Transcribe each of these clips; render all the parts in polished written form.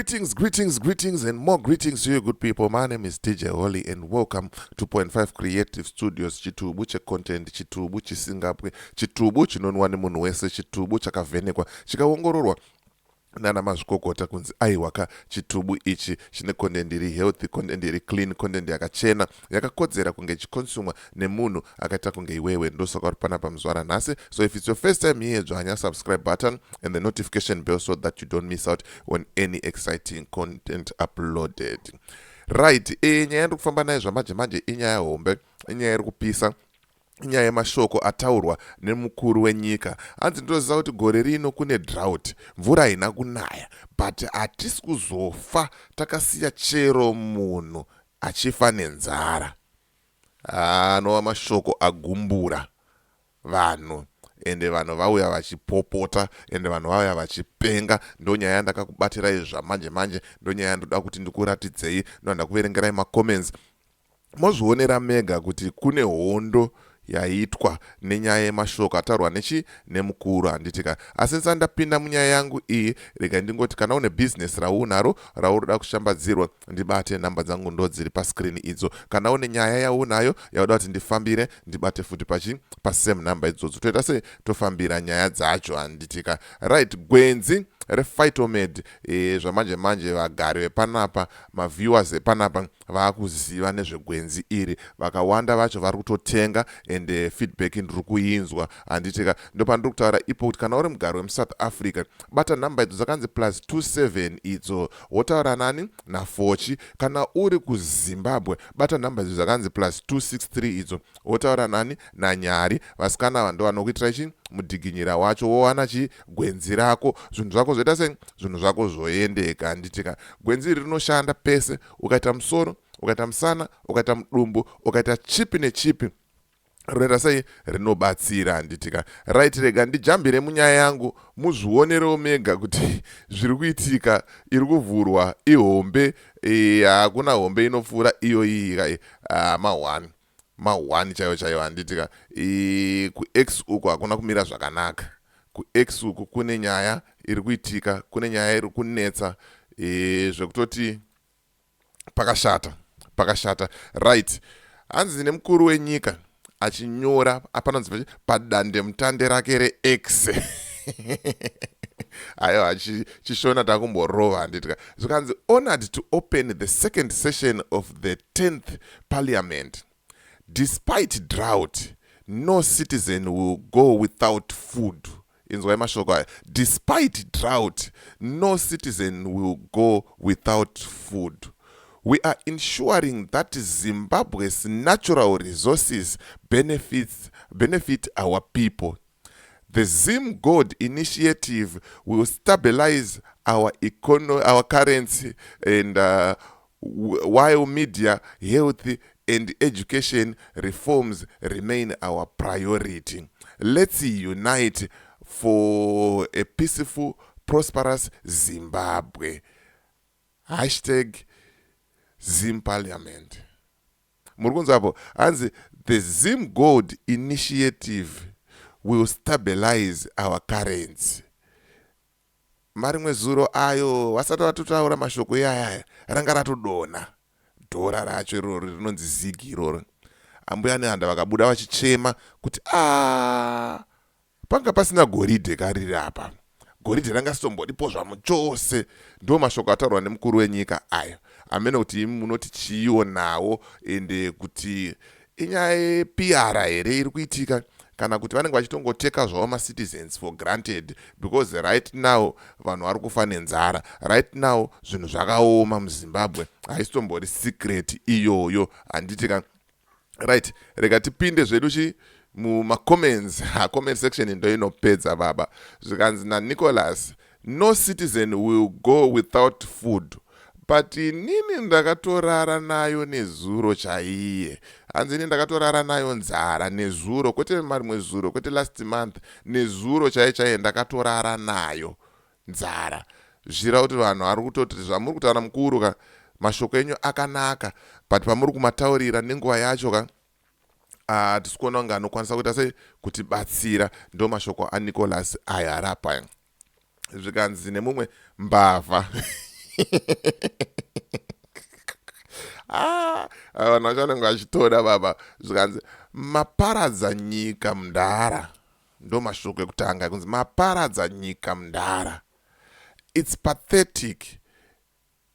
Greetings, greetings, greetings, and more greetings to you, good people. My name is DJ Holly, and welcome to Point 5 Creative Studios. Chitubu checontent, chitubu chisingapwe, chitubu chinonwa nemunhu wese, chitubu chakavhenekwa, chikaongororwa nana mazvikokota kunzi aiwaka, chitubu ichi chine content iri healthy, content iri clean, content yakachena, yakakodzera kunge ichiconsumwa nemunhu akaita kunge iwewe. Ndosaka uri panapa muzuva ranhasi. So if it's your first time here, dzvanya subscribe button and the notification bell so that you don't miss out on any exciting content uploaded. Right, nyaya yandiri kufamba nayo zvamanje manje inyaya hombe, inyaya iri kupisa, inyaya yemashoko ataurwa nemukuru wenyika. Hanzi, "Ndinoziva kuti gore rino kune drought, mvura haina kunaya, but hatisi kuzofa takasiya chero munhu achifa nenzara." Anova mashoko agumbura vanhu, ende vanhu vauya vachipopota, ende vanhu vauya vachipenga. Ndo nyaya yandakakubatirai zvamanje manje, ndo nyaya yandoda kuti ndikuratidzei, ndoda kuverengerai macomments, mozvionera mega kuti kune hondo yaitwa nenyaya yemashoko ataurwa nechi nemukuru, handitika? Asi ndisati ndapinda munyaya yangu iyi, rega ndingoti kana une bhizinesi raunaro rauri kushambadzirwa, ndibate. Nhamba dzangu ndo dziri pascreen idzo. Kana une nyaya yaunayo yauda kuti ndifambire, ndibate futi pachi pasame nhamba idzodzo. Toita sei? Tofambira nyaya dzacho, handitika? Right, gwenzi rePhytomed, zvamanje manje vagari vepanapa, maviewers epanapa vaakuziva nezvegwenzi iri. Vakawanda vacho vari kutotenga and feedback ndiri kuinzwa, handitika? Ndopandiri kutaura ipo kuti kana uri mugari wemuSouth Africa, bata nhamba idzo dzakanzi plus 27 idzo, wotaura nani? Nafochi. Kana uri kuZimbabwe, bata nhamba idzo dzakanzi plus 263 idzo, wotaura nani? Nanyari. Vasikana ava ndo vanokuitira chi mudhiginyira wacho, wowana chi gwenzi rako, zvinhu zvako zvoita sei? Zvinhu zvako zvoendeka, handitika? Gwenzi iri rinoshanda pese, ukaita musoro, ukaita musana, ukaita mudumbu, ukaita chipi nechipi, rinoita sei? Rinobatsira, handitika? Right, rega ndijambire munyaya yangu, muzvionerewo mega kuti zviri kuitika. Iri kuvhurwa ihombe. Hakuna hombe inopfuura iyo iyi, ma1 ma1 chaiyo chaiyo, handitika? KuX uku hakuna kumira zvakanaka. KuX uku kune nyaya iri kuitika, kune nyaya iri kunetsa, zvekutoti pakashata, pakashata. Right, hanzi nemukuru wenyika achinyora apanonzi padandemutande rake reX. Aiwa, chishona takumborova, handitika? Zvikanzi, "Honored to open the second session of the 10th Parliament. Despite drought, no citizen will go without food." Inzwai mashoko aya: "Despite drought, no citizen will go without food. We are ensuring that Zimbabwe's natural resources benefit our people. The Zim Gold Initiative will stabilize our currency and while media, health and education reforms remain our priority. Let's unite for a peaceful, prosperous Zimbabwe. #ZimParliament." Muri kunzwapo? Hanzi, "The Zim Gold Initiative will stabilize our currency." Marimwe zuro ayo vasati vatotaura mashoko iyayaya, ranga ratodonha dhora racho iroro rinonzi zigi iroro. Ambuya Nehanda vakabuda vachichema kuti a panga pasina goridhe kariri apa, goridhe ranga sitombodipo zvamuchose. Ndo mashoko ataurwa nemukuru wenyika ayo. Amene kuti imi munoti chiiwo nawo, ende kuti inyaya yePR here iri kuitika, kana kuti vanenge vachitongoteka zvavo macitizens for granted? Because right now vanhu vari kufa nenzara. Right now zvinhu zvakaoma muZimbabwe, haisitombori secret iyoyo, handitika? Right, rega tipinde zvedu chi mumacomments. Comment section ndo inopedza baba. Zvikanzi naNicholas, "No citizen will go without food, but inini ndakatorara nayo nezuro chaiye." Hanzi, "Ini ndakatorara nayo nzara nezuro, kwete marimwe zuro, kwete last month, nezuro chaiye chaiye ndakatorara nayo nzara." Zvichira kuti vanhu vari kutoti zvamuri kutaura mukuru ka, mashoko enyu akanaka, but pamuri kumataurira nenguva yacho ka, hatisi kuona kunge anokwanisa kuita sei kutibatsira. Ndo mashoko aNicholas aya arapa. Zvikanzi nemumwe, "Mbavha." Ah, vanhu vacho vanenge vachitoda baba. Zvikanzi maparadza nyika mndara, ndo mashoko ekutanga ekunzi maparadza nyika mndara. It's pathetic.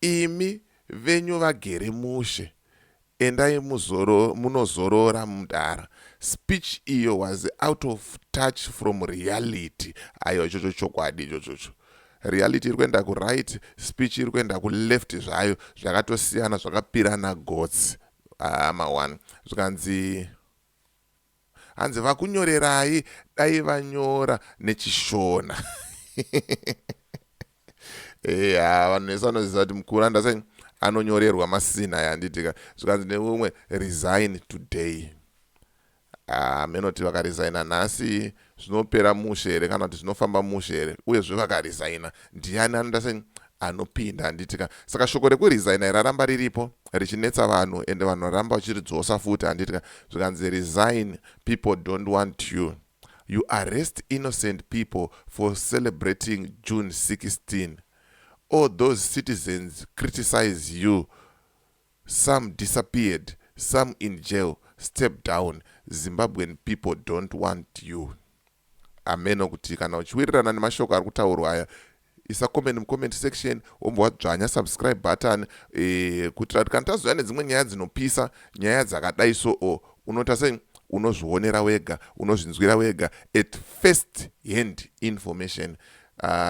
Imi venyu vagere mushe, endai munozorora mudhara. Speech iyo was out of touch from reality. Aiwa, ichocho chokwadi ichochocho. Reality iri kuenda kuright, speech iri kuenda kuleft zvayo, zvakatosiyana, zvakapirana gotsi. Ma1 zvikanzi hanzi vakunyorerai dai vanyora neChishona. Eya, vanhu vese vanoziva kuti mukuru andasei anonyorerwa masina yanditika. Zvikanzi neumwe, "Resign today." Menoti vakaresigna nhasi zvinopera mushe here, kana kuti zvinofamba mushe here? Uyezve vakaresigna, ndiani anoda sei anopinda, handitika? Saka shoko rekuresigna raramba riripo richinetsa vanhu, ende vanhu varamba vachiridzosa futi, handitika? Zvikanzi, "Resign, people don't want you. You arrest innocent people for celebrating June 16. All those citizens criticize you, some disappeared, some in jail. Step down, Zimbabwean people don't want you." Ameno kuti kana uchiwirirana nemashoko ari kutaurwa aya, isa comment mucomment section, wombva wadzvanya subscribe button kuitira kuti kana tazouya nedzimwe nyaya dzinopisa, nyaya dzakadai so o unoita sei, unozvionera wega, unozvinzwira wega at first hand information.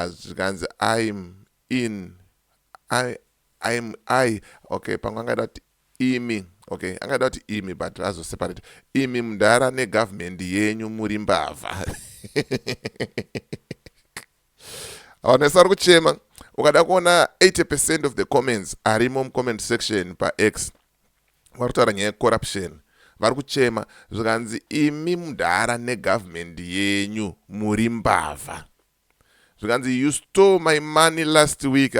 Zvikanzi I'm in I, I'm I, okay, pamwe angaida kuti imi, okay, angaida kuti imi, but azoseparate. Imi mundara negavhumendi yenyu muri mbavha. Vanhu vese vari kuchema. Ukada kuona, 80% of the comments arimo mucomment section paX vari kutaura nyaya yecorruption, vari kuchema. Zvikanzi imi mudhara negavhumendi yenyu muri mbavha. Zvikanzi, "You stole my money last week."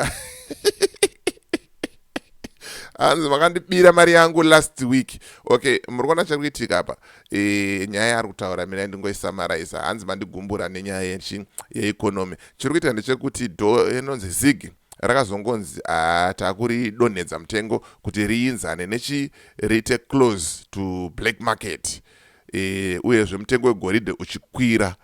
Hanzi makandibira mari yangu last week. Okay, muri kuona chari kuitika apa? Nyaya yaari kutaura, mina ndingoisamaraisa. Hanzi mandigumbura nenyaya yechi yeeconomy. Chiri kuitika ndechekuti do inonzi ZiG rakazongonzi takuridonhedza mutengo kuti riinzane nechi, riite close to black market, uyezve mutengo wegoridhe uchikwira.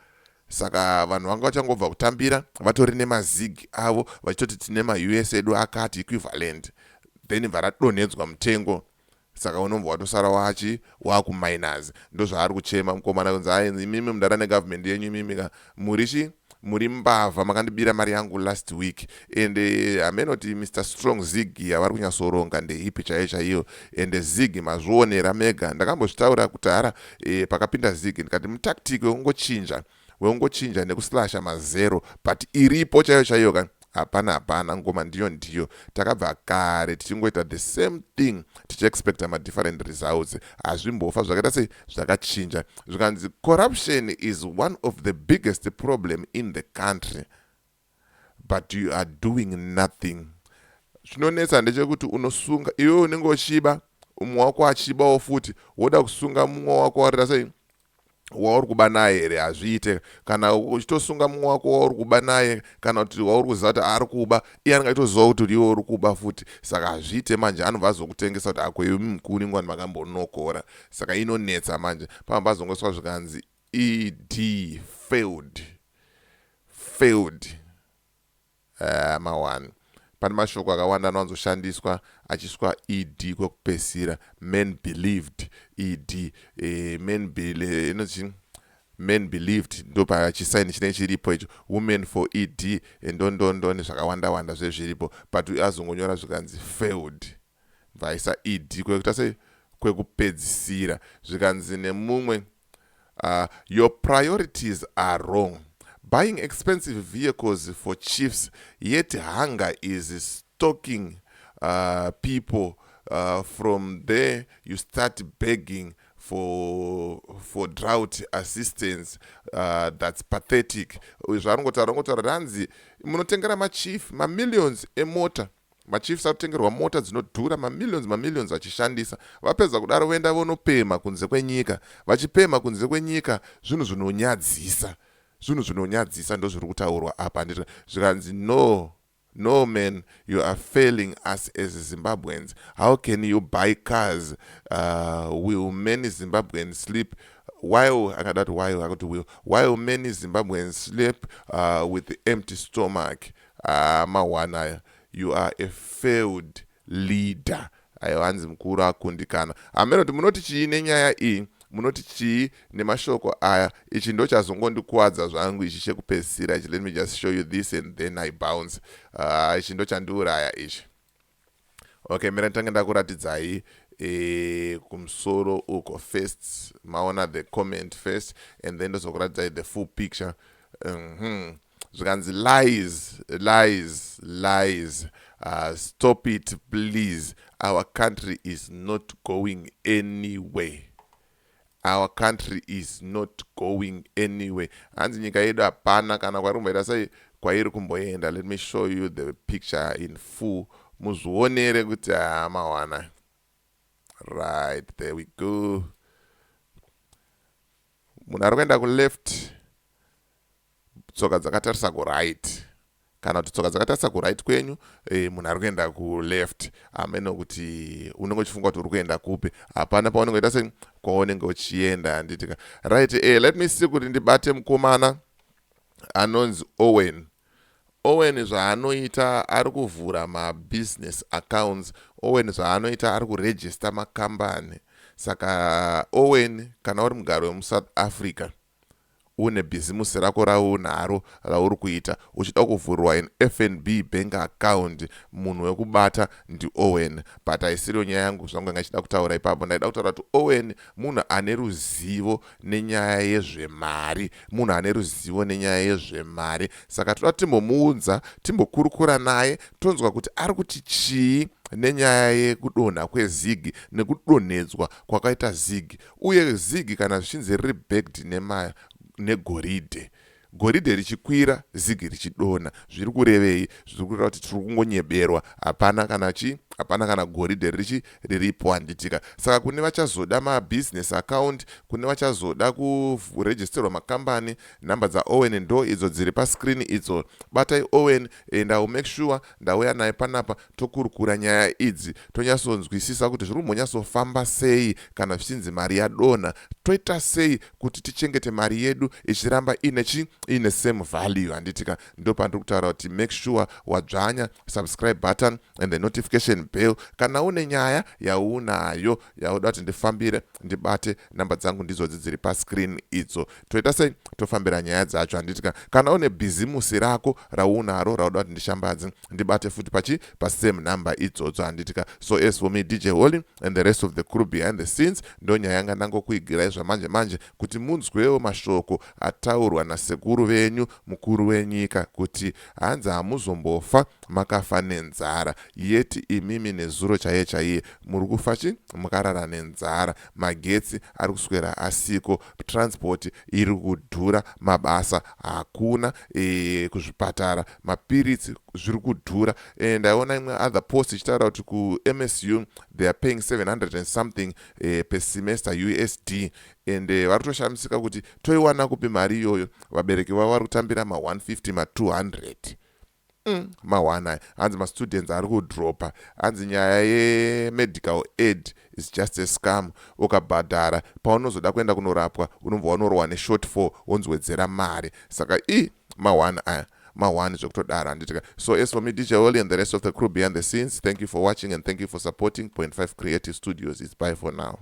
Saka vanhu vanga vachangobva kutambira, vatori nemaZiG avo, vachitoti tine maUS edu akati equivalent, then bva radonhedzwa mutengo. Saka unobva watosara wachi wakuminus. Ndo zvaari kuchema mukomana, kunzi ai, imimi mundara negavhumendi yenyu, imimi ka muri chi, muri mbavha, makandibira mari yangu last week. And hamenoti Mr Strong, ZiG yavari kunyatsoronga ndeipi chaiyo chaiyo? And ZiG mazvionera mega, ndakambozvitaura kudhara pakapinda ZiG, ndikati mutactic wekungochinja, wekungochinja nekuslasha mazero, but iripo chaiyo chaiyo ka hapana, hapana. Ngoma ndiyo ndiyo, takabva kare tichingoita the same thing, tichiexpecta madifferent results. Hazvimbofa zvakaita sei zvakachinja. Zvikanzi corruption is one of the biggest problem in the country, but you are doing nothing. Chinonetsa ndechekuti unosunga iwe unenge uchiba, umwe wako achibawo futi, woda kusunga mumwe wako warita sei, wauri kuba naye here? Hazviite. Kana uchitosunga mumwe wako wauri kuba naye, kana kuti wauri kuziva kuti ari kuba, iye anenge achitoziva kuti iwe uri kuba futi. Saka hazviite manje, anobva azokutengesa kuti akweiwe mukuru ingwani makambonokora. Saka inonetsa manje. Pamba pazongoiswa zvikanzi ED failed, failed. Ma1 pane mashoko akawanda anowanzoshandiswa achiswa ED kwekupesira. Man believed ED, man inoti man believed, ndo pachisaini chinenge chiripo icho, women for ED, ndondondo nezvakawanda wanda zvezviripo, but azongonyora zvikanzi failed, bvaisa ED kwekuita sei, kwekupedzisira. Zvikanzi nemumwe, "Your priorities are wrong, buying expensive vehicles for chiefs, yet hunger is stalking people. From there you start begging for drought assistance. That's pathetic." Zvaringotaura, ngotaura ranzi munotengera machief mamillions emota, machiefs akutengerwa mota dzinodhura, mamillions, mamillions vachishandisa. Vapedza kudaro voenda vonopema kunze kwenyika, vachipema kunze kwenyika. Zvinhu zvinonyadzisa, zvinhu zvinonyadzisa, ndo zviri kutaurwa apa. Nditi zvikanzi no. No man, you are failing us as Zimbabweans. How can you buy cars? Will many Zimbabweans sleep while, akadati while, akuti will, while many Zimbabweans sleep with the empty stomach? Mawana aya, you are a failed leader. Aiwa, hanzi mukuru akundikana. Hameno kuti munoti chii nenyaya iyi, munoti chii nemashoko aya. Ichi ndo chazongondikuwadza zvangu ichi chekupedzisira ichi. Let me just show you this and then I bounce. Ichi ndo chandiuraya ichi. Okay, mira nditange ndakuratidzai kumusoro uko first. Maona the comment first and then ndozokuratidzai the full picture. Zvikanzi, "Lies, lies, lies. Stop it please. Our country is not going anywhere. Our country is not going anywhere." Hanzi nyika yedu hapana kana kwairi kumboita sei, kwairi kumboenda. Let me show you the picture in full, muzvionere kuti hamawana. Right, there we go. Munhu ari kuenda kuleft, tsoka dzakatarisa kuright, kana kuti tsoka dzakatarisa kuright kwenyu, munhu ari kuenda kuleft. Hameno kuti unenge uchifunga kuti uri kuenda kupi. Hapana paunenge uita sei, kwaunenge uchienda, handitika? Right, let me see kuti ndibate mukomana anonzi Owen. Owen zvaanoita, ari kuvhura mabusiness accounts. Owen zvaanoita, ari kuregister makambani. Saka Owen, kana uri mugari wemuSouth Africa, une bhizimusi rako raunaro rauri kuita, uchida kuvhurwa an FNB bank account, munhu wekubata ndiOwen. But haisiriyo nyaya yangu zvangu yanga ichida kutaura ipapo. Ndaida kutaura kuti Owen munhu ane ruzivo nenyaya yezvemari, munhu ane ruzivo nenyaya yezvemari. Saka toda timbomuudza, timbokurukura naye, tonzwa kuti ari kuti chii nenyaya yekudonha kwezigi nekudonhedzwa kwakaita zigi. Uye zigi kana zvichinzi riri backed negoridhe, goridhe richikwira, zigi richidonha, zviri kurevei? Zviri kureva kuti tiri kungonyeberwa, hapana kana chi, hapana kana goridhe richi riripo, handitika? Saka kune vachazoda mabusiness account, kune vachazoda kuregisterwa makambani, nhamba dzaOwen ndo idzo dziri pascreen idzo. Batai Owen and I will make sure ndauya naye panapa, tokurukura nyaya idzi, tonyatsonzwisisa kuti zviri kumbonyatsofamba sei. Kana zvichinzi mari yadonha, toita sei kuti tichengete mari yedu ichiramba ine chi, ine same value, handitika? Ndo pandiri kutaura kuti make sure wadzvanya subscribe button and the notification bell. Kana une nyaya yaunayo yauda kuti ndifambire, ndibate, namba dzangu ndizodzi dziri pascreen idzo. Toita sei? Tofambira nyaya dzacho, handitika? Kana une bhizimusi rako raunaro rauda kuti ndishambadze, ndibate futi pachi pasame number idzodzo, handitika? So as for me, DJ Holly, and the rest of the crew behind the scenes, ndo nyaya yanga ndangokuigirai zvamanje manje kuti munzwewo mashoko ataurwa nasekuru venyu, mukuru wenyika, kuti hanzi hamuzombofa makafa nenzara. Yeti imimi nezuro chaiye chaiye muri kufa chi, mukarara nenzara. Magetsi ari kuswera asiko, transport iri kudhura, mabasa hakuna, kuzvipatara mapiritsi zviri kudhura. Ndaiona imwe other post ichitaura kuti kuMSU they are paying 700 and something per semester USD, and vari kutoshamisika kuti toiwana kupi mari iyoyo. Vabereki vavo vari kutambira ma150, ma200. Ma1 aya. Hanzi mastudents ari kudropa. Hanzi nyaya yemedical aid is just a scam. Ukabhadhara, paunozoda kuenda kunorapwa unobva wanorohwa neshortfall, wonzwedzera mari. Saka i ma1 aya, ma1 zvekutodaro, handitika? So as for me, DJ Holly, and the rest of the crew behind the scenes, thank you for watching and thank you for supporting Point 5 Creative Studios. It's bye for now.